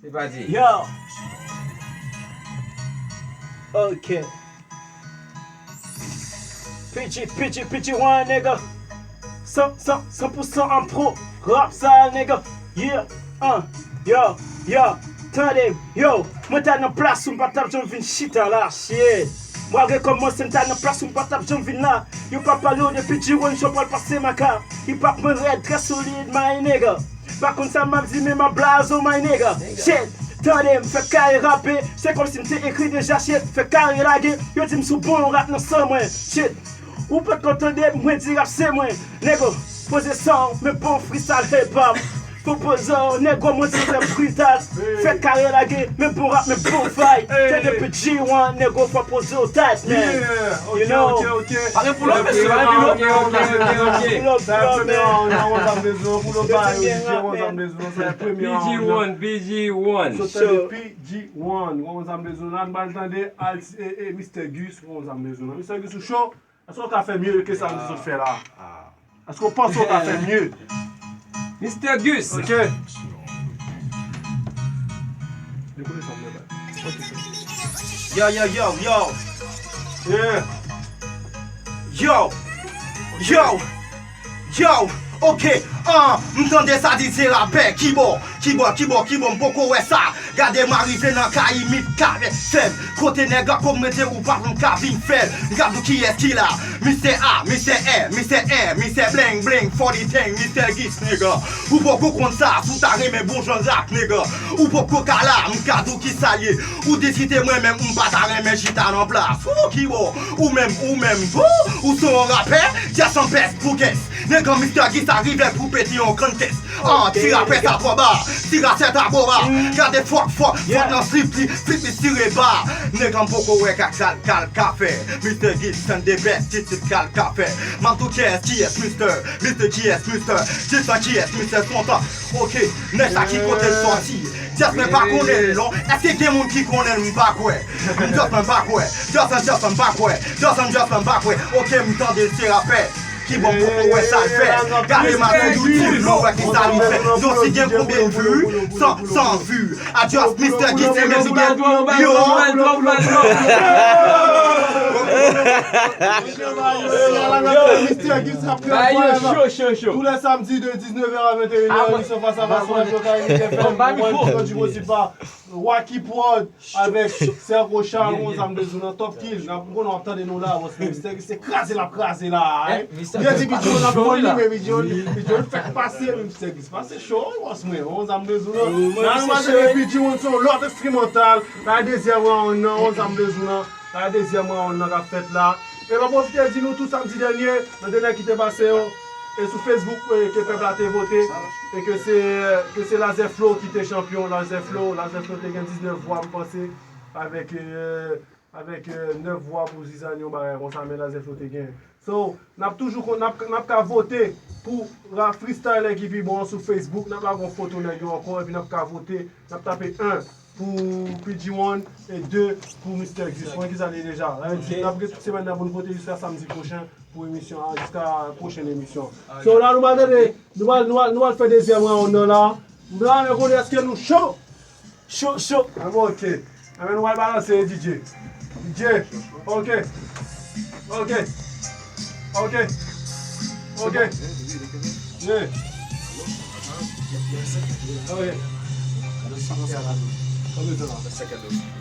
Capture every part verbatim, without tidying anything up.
Yo. Ok. P G, P G, P G one, nigga. San, san, san pou san an pro. Rap sa, nigga. Yeah. Uh, yo, yo. Tande, yo. Mwen ta nan plas ou, m pa t ap janm vin chita la, shit. Mwen rekòmanse, m ta nan plas ou, m pa t ap janm vin la. Yo pa pale w de P G one, jan w pral pase maka. Hip hop mwen rèd, trè solid, my nigga. Pa konn sa m ap di, men m ap blaze w, my nigga. Shit, tande, m fèk kare rape, se kòmsi m te ekri deja, shit, fèk kare lage, yo di m sou bon rap nan san mwen, shit. Ou potko tande m, mwen di rap se mwen, nigga, poze sa w, men bon freestyle hip hop. Fò poze w, nigga, mwen se trè brital, fèk kare lage, men bon rap, men bon vibe. Tande P G one, nigga, fò poze w tight, man. You know? Pa gen pull up, mesye, pa gen pull up. Pull up, pull up, man. P G one, P G one. Sot tande P G one, w konn sa m bezwen la, n pral tande Mister Gus, w konn sa m bezwen la. Mister Gus ou cho? Èske w ka fè mye ke sa m di sot fè la? Èske w panse w ka fè mye? Mister Gus. Ok. Yo, yo, yo, yo. Yeah. Yo. Yo. Yo. Ok. Ah, m tande sa di se rapè. Kibò, kibò, kibò, kibò, m poko wè sa. Gade m arive nan kay imit kavèk sèm. Kote nèg la kòm mete ou pa konn ka vin fè l. M ka di w kiyès ki la. Mistè A, Mistè M, Mistè M, Mistè Bling Bling, forty thing, Mistè Gis, nèg. Ou poko konn sa, si w ta renmen bon jan rap, nèg. Ou poko ka la, m ka di w kisa l ye. Ou di si te mwen menm, m pa ta renmen chita nan plas. Ou ki bo, ou menm, ou menm, ou, ou se yon rapè, just some pès pou kès. Nèg, Mistè Gis a rive pou pete yon grann kès. Ah, ti rapè sa twò ba, ti rapè sa twò ba. Gade fòk, fòk, fòk nan slip li, slip li tire ba. Nèg, m poko wè ka kal, kal ka fè. Mistè Gis, sèn de bèt, ti tip kal ka fè. M ap di w kiyès, kiyès, Mistè, Mistè kiyès, Mistè, Gis la kiyès, Mistè Sontan. Ok, nèg sa ki kote l sòti? Just mwen pa konnen l non. Èske gen moun ki konnen l? M pa kwè. M just mwen pa kwè. Just, just mwen pa kwè. Just, just mwen pa kwè. Ok, m tande l se rapè. Kibò m poko wè sa l fè. Gade m a tou YouTube, nou wè kisa li fè. Yo, si gen konbyen vi? San, san vi. A just Mistè Gis se menm li gen. Yo. Mistè Gis ap fè vwal. Tou lè samdi de diznèf è a venteyen è, emisyon Face à Face sou Radio Caraibe F M, pwodui posib pa Wacky Prod avèk Sergo Charles, yon zam de zounan, Top Kill, n ap, m konnen w ap tande nou la, bòs, men Mistè Gis se kraze l ap kraze la, hein. Byen di P G one ap foli, men P G one, P G one fèk pase, men Mistè Gis pase cho, wi, bòs mwen, yon zam de zounan. Nan nou tande P G one se yon lòt enstrimantal, nan dezyèm round nan, yon zam de zounan, nan dezyèm round nan k ap fèt la. E m ap pwofite di nou tou samdi dènye, nan dènye ki te pase yo, e sou Facebook e, ke pèp la te vote, e ke se, ke se Lazè Flow ki te chanpyon, Lazè Flow, Lazè Flow te gen diznèf vwa, m panse, avèk, e, avèk, e, nèf vwa pou Zizanie, yon bagay konsa, men Lazè Flow te genyen. So, n ap toujou kon, n ap, n ap ka vote pou ra-, freestyler ki pi bon an sou Facebook, n ap lage yon foto nèg yo ankò, epi n ap ka vote, n ap tape en pou P G one e de pou Mistè Gis. Mwen ki sa li deja. Sa vle di n ap gen tout semèn nan pou n vote jiska samdi pwochen pou emisyon an, jiska pwochèn emisyon. So la nou pral tande, nou pral, nou pral, nou pral fè dezyèm round nan la. M ta renmen konnen èske nou cho? Cho, cho. Anben ok. Anben nou pral balanse DJ. DJ. Ok. Ok. Ok. Ok. Yeah.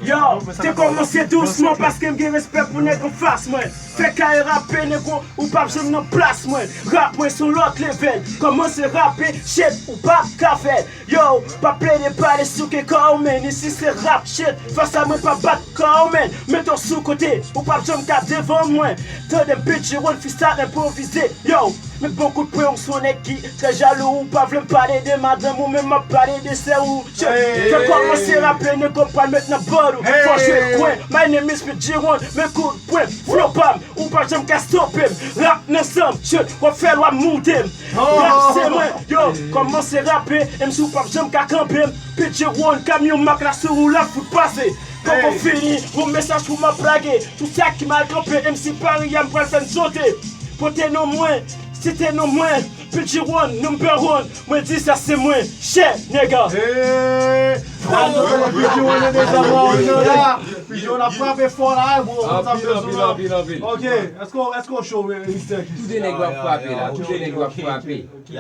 Yo, te kòmanse dousman paske m gen respè pou nèg anfas mwen. Fè kay rape, nego, ou p ap janm nan plas mwen. Rap mwen se yon lòt level. Kòmanse rape, shit, ou p ap ka fè l. Yo, pa plede pale sou ke kò w, men isi se rap shit. Fas a mwen pa bat kò w, men mete w sou kote. Ou p ap janm ka devan mwen. Tande m, P G one freestyle enpwovize. Yo, men bon kout pwen, ou se yon nèg ki trè jalou. Ou pa vle m pale de madanm ou, men m ap pale de sè ou. Shit, fè kòmanse rape, nego, m pral met nan bòd ou. Fò jwe kwen. My name is P G one, men kout pwen. Flow pa m, ou pa janm ka stope m. Rap nan san m, shit, w ap fè l, w ap moute m. Rap se mwen, yo, kòmanse rape, M C w p ap janm ka kanpe m. P G one, kamyon mak la sou ou l ap fout pase. Poko fini, yon mesaj pou m ap lage. Tout sa ki mal kanpe, M C pari a m pral fè n sote. Pote non mwen, site non mwen, P G one, number one. Mwen di sa se mwen, shit, nèga. Eee, fòm Pigeon, on est déjà mort, on est là. Pigeon, on a frappé fort là, hein, bro. Anpil, anpil, anpil, anpil. Ok, èske, èske w cho, Mister Kiss? Tout de nèg w ap frape la, tout de nèg w ap frape. Tout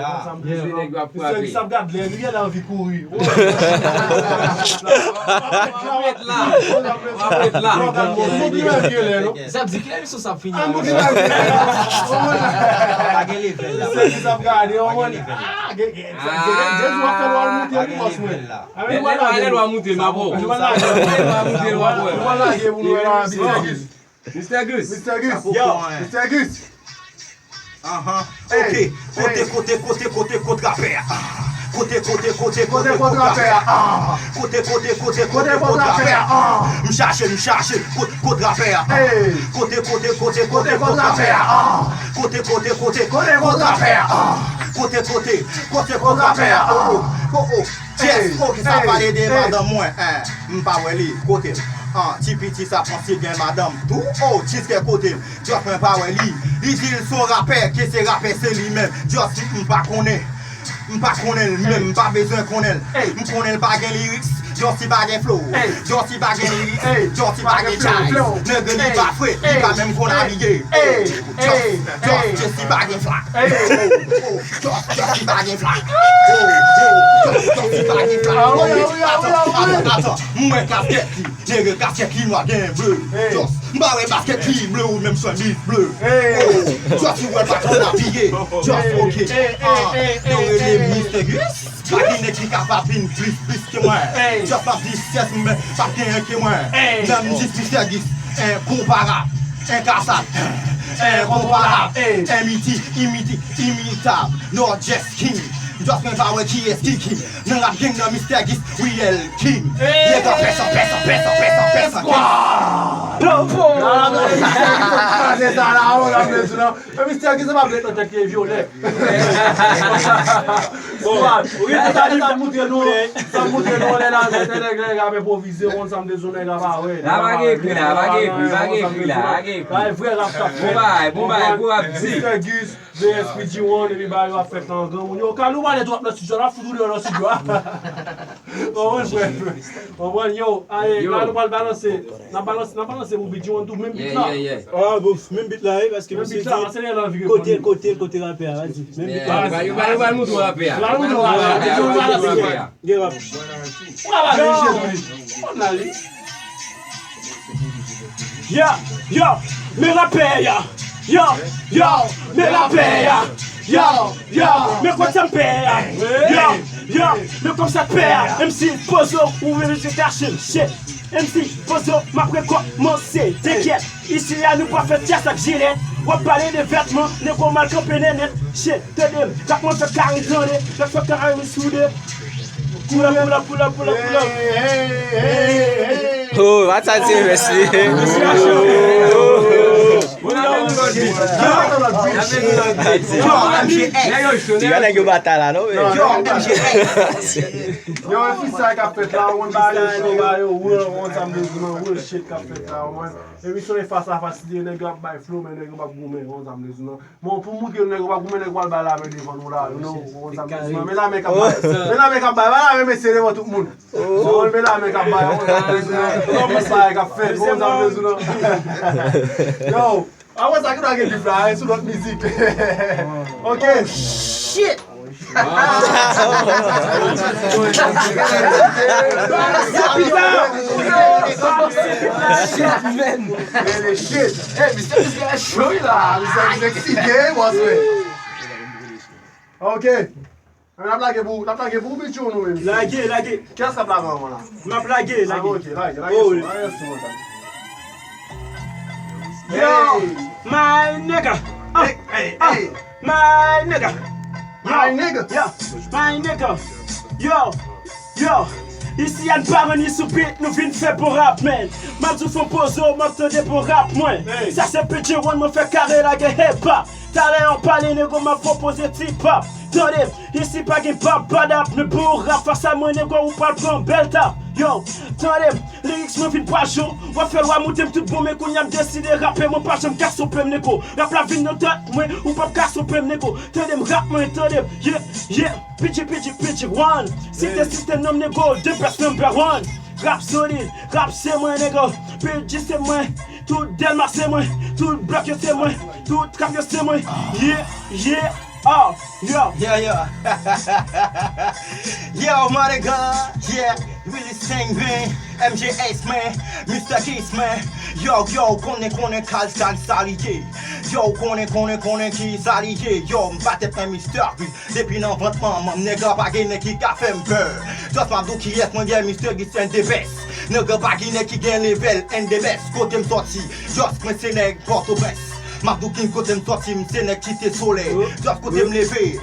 de nèg w ap frape. Mister Kiss ap gad lè, li gen anvi kouri. W ap ret la. W ap ret la. Sa vle di kilè emisyon sa ap fini? Pa gen level la. Mister Kiss ap gade, w konprann? Ah, gen, gen, gen, gen, gen, w ap fè lwa moute wi, bòs mwen. Lè, lè lwa, lè lwa moute, m ap wè w. Lè lwa moute, m ap wè w. Mister Gis. Mister Gis. Mister Gis. Yo. Mister Gis. Ahan. Ok. Kote, kote, kote, kote, kote rapè a? Kote, kote, kote, kote, kote rapè a? Kote, kote, kote, kote, kote rapè a? M chache, m chache, kote, kote rapè a? Kote, kote, kote, kote, kote rapè a? Kote, kote, kote, kote rapè a? Kote, kote, kote, kote rapè a? Oh, oh, oh, oh. Yes, ok, sa pale de madanm mwen, eh, m pa wè li, kote l? Ah, ti piti sa panse gen madanm tou, oh, jiskè kote l? Just mwen pa wè li. Li di l se yon rapè, ke se rapè se li menm. Just m pa konnen. M pa konnen l menm, m pa bezwen konnen l. M konnen l pa gen lyrics, Just pa gen flow. Just pa gen lyrics, Just pa gen chaiz. Nèg li pa fre, li pa menm konn abiye. Just, just, Just pa gen fla. Oh, oh, Just, Just pa gen fla. Oh, oh, Just, Just pa gen fla. Wi, wi, wi, wi, wi, wi. Atan, atan, atan. M wè kaskèt li. Nèg kaskèt li nwa gen ble. Just, m pa wè baskèt li ble ou menm semiz ble. Oh, Just ou wè pa konn abiye. Just, ok. Ah, yo rele Mister Gis. Pa gen nèg ki kapab vin plis, plis ke mwen. Just m ap di syès mwen, pa gen ke mwen. Menm jis Mister Gis, enkonparab, enkasab, enkonparab, imiti, imiti, imitab. No, Just King. Just mwen pa wè kiyès ki king. Nan rap gang nan Mister Gis, real king. Nèg an pèsan, pèsan, pèsan, pèsan, pèsan, pèsan. Kraze sa la, oh, la, men, non. Men Mister Gis se pa blèt nan tèt li e vyolèt. Bon, wi, sa, sa moutre nou, sa moutre nou, lè la, lè nèg la ap enpwovize, ou konn sa m te di w, nèg la pa wè. La pa gen ekri la, pa gen ekri, pa gen ekri la, pa gen ekri. Bay vrè rap k ap fèt. Bon bagay, bon bagay, bon rap di. Mister Gis, V S P G one, epi bagay yo ap fèt nan granmoun yo. Kalou pale twòp nan estidyo, n ap fout ou deyò nan estidyo a. Konprann, frè? Konprann, yo, ale, la nou pral balanse. N ap balanse, n ap balanse pou B G one tou, menm beat la. Ah, bon, menm beat la, wi, paske misye di kote, kote, kote rapè a, vas-y. Menm beat la. Yo pral, yo pral, yo pral montre w rapè a. Yo pral montre w rapè a. Yo pral montre w rapè a. Gen rap. Ou ka pa vin jwe pou li. Konn ale. Yo, yo, men rapè a. Yo, yo, men rapè a. Yo, yo, men kote m pè a. Yo, yo, men kòmsa pè a. M C Pozo, ou vle se kache m, shit. M C Pozo, m ap rekòmanse, tekyèt. Isi a nou pa fè tyès ak jilèt. W ap pale de vètman, nèg ou mal kanpe nènèt. Shit, tande m, dak mwen fè kari tande, lòt fè kari soude. Pull up, pull up, pull up, pull up, pull up. Oh, pa sa di mèsi. Yo, M G X. Yo, nèg yo batay la, non, men. Yo, M G X. Yo, e freestyle k ap fèt la, ou konn bagay yo cho, bagay yo real, ou konn sa m bezwen, real shit k ap fèt la, ou konn. Emisyon e fas a fas, li nèg yo ap bay flow, men nèg yo p ap goumen, ou konn sa m bezwen, non. Bon, pou moutre nou nèg yo p ap goumen, nèg yo pral bay lamen devan nou la, you know, ou konn sa m bezwen, non. Men lamen k ap bay, men lamen k ap bay, bay lamen mesye devan tout moun. Ou konn, men lamen k ap bay, ou konn sa m bezwen, non. Ou konn bagay k ap fèt, ou konn sa m bezwen, non. Yo, apre sa, ki nou gen bif la, e sou lòt mizik. Ok. Oh, shit! Shit, man! Hey, Mister Mister cho la, Mister Mister excité, boss, man. Ok. N ap lage pou, n ap lage pou ou, Bichou, nou menm. Lage, lage. Kiyès k ap lage anvan la? M ap lage, lage. Ah, ok, lage, lage. Oh, son, lage son, kontan. Yo, my nigga. Ah, hey, hey, ah, hey. My nigga. My nigga. Yo, my nigga. Yo, yo. Isi a n pa rann ni sou beat, nou vin fè bon rap, man. M ap di w fè poze w, m ap tande bon rap, mwen. Hey. Sa se P J one, mwen fè kare lage hip hop. Talè w pale, nego, m ap pwopoze ti pop. Tande, isi pa gen pop, badap, men bon rap fas a mwen, nego, ou pral pran bèl tap. Yo, tande, lyrics mwen vin pa jou. W ap fè lwa moute m tout bon, men kounye a m deside rape, mwen pa janm ka sope m, nego. Rap la vin nan tèt mwen, ou p ap ka sope m, nego. Tande m rap mwen, tande m, yeah, yeah. P J, P J, P J one. Site, site non m, nego, the best number one. Rap solid, rap se mwen, nègo. P J se mwen, tout Dèlma se mwen, tout blòk yo se mwen, tout trap yo se mwen. Yeah, yeah, oh, yo. Yeah, yeah. Yo, my nigga, yeah, Willy Sangren, M J Ace man, Mister Kiss man. Yo, yo, konnen, konnen, kal, kal, sa li ye. Yo, konnen, konnen, konnen, ki sa li ye. Yo, m pa tèt nan Mister Kiss. Depi nan vant manman m, nèga pa gen nèg ki ka fè m pè. Just m ap di w kiyès mwen ye, Mister Kiss and the best. Nèga pa gen nèg ki gen level and the best. Kote m sòti, just mwen se nèg Pòtoprens. M ap di w king kote m sòti, m se nèg kite solèy. Just kote m leve,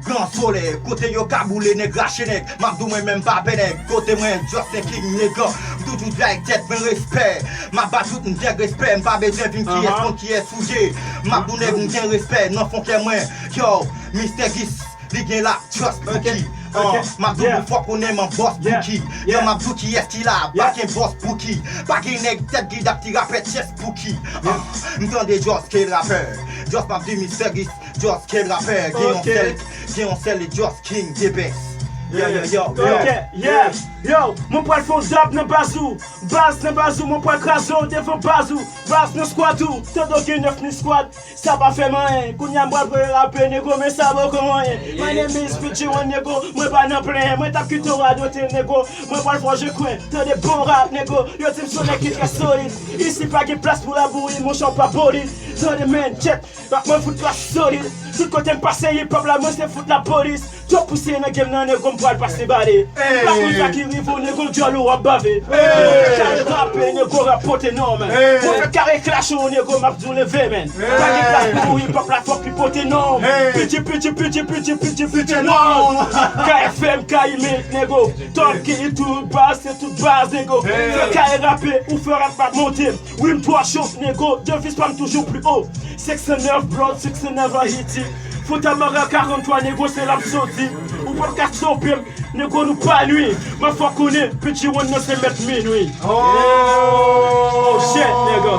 gran solèy. Kote yo ka boule nèg, rache nèg. M ap di w mwen menm pa pè nèg. Kote mwen, just se king nèga. M toujou bay tèt mwen respè. M ap ba tout nèg respè. M pa bezwen vin kiyès konn kiyès ou ye. M ap di w nèg m gen respè nan fon kè mwen. Yo, Mister Kiss, li gen la, just Bookie. M ap di w fòk ou nen m an bòs Bookie. Yo, m ap di w kiyès ki la, pa gen bòs Bookie. Pa gen nèg tèt gidap ki rapè chest Bookie. M tande just ke rapè. Just m ap di Mister Kiss, just ke rapè. Gen yon sèl, gen yon sèl e just king the best. Yo, yo, yo, yo. Ok, yeah, yo, mwen pral fè yon dab nan baz ou. Baz nan baz ou, mwen pral kraze w devan baz ou. Baz nan squad ou, tande w gen nèf mil squad. Sa pa fè m anyen, kounye a m pral voye rape nègo, men sa poko anyen. My name is P G One nègo, mwen pa nan plenyen. Mwen t ap kite w radote nègo, mwen pral fè w je kwen. Tande bon rap nègo, yo di m se yon nèg ki trè solid. Isi pa gen plas pou labouyi, monchè w pa boli. Tande men, tchèt, rap mwen fout la solid. Tout kote m pase hip hop la, mwen se fout lapolis. Twòp pouse nan game nan nègo, m pral pase bale. M pa konn sa ki rive w nègo, dyòl ou w ap bave. Mwen fè kare rape nègo, rap pote non men. Mwen fè kare klache w nègo, m ap di w leve men. Pa gen plas pou ou, hip hop la fòk li pote non. P G, P G, P G, P G, P G, P G non. K F M, K I M nègo. Tòm ki tout baz, se tout baz nègo. Fè kare rape, ou fè rap ap monte. Wi m twò cho nègo, deviz pa m toujou pli wo. Six and nine blood, six and nine Haiti. Fouta mara karant twa nègo, se la m soti. Ou p ap ka stope m, nègo nou pa nwi. Mwen fòk konnen, P G One nan se mèt minwi. Oh shit nègo.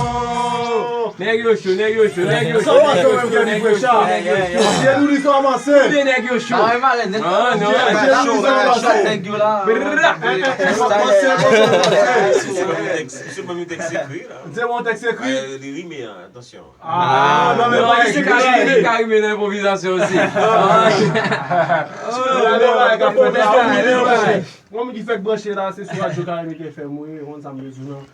Nèg yo cho, nèg yo cho, nèg yo cho, nèg yo cho, nèg yo cho, nèg yo cho. Kote nèg yo cho? Kote nèg yo cho? Bagay malè nèt. Ah non, nèg yo cho, bagay cho, nèg yo la. Bra. Se menm tèks ekri la. Se yon tèks ekri. Li rime, atansyon. Ah, non, men pa Karime, Karime nan enpwovizasyon osi. Yon moun ki fèk branche la, se sou radyo Karime ki fè m wi, yon sa m bezwen.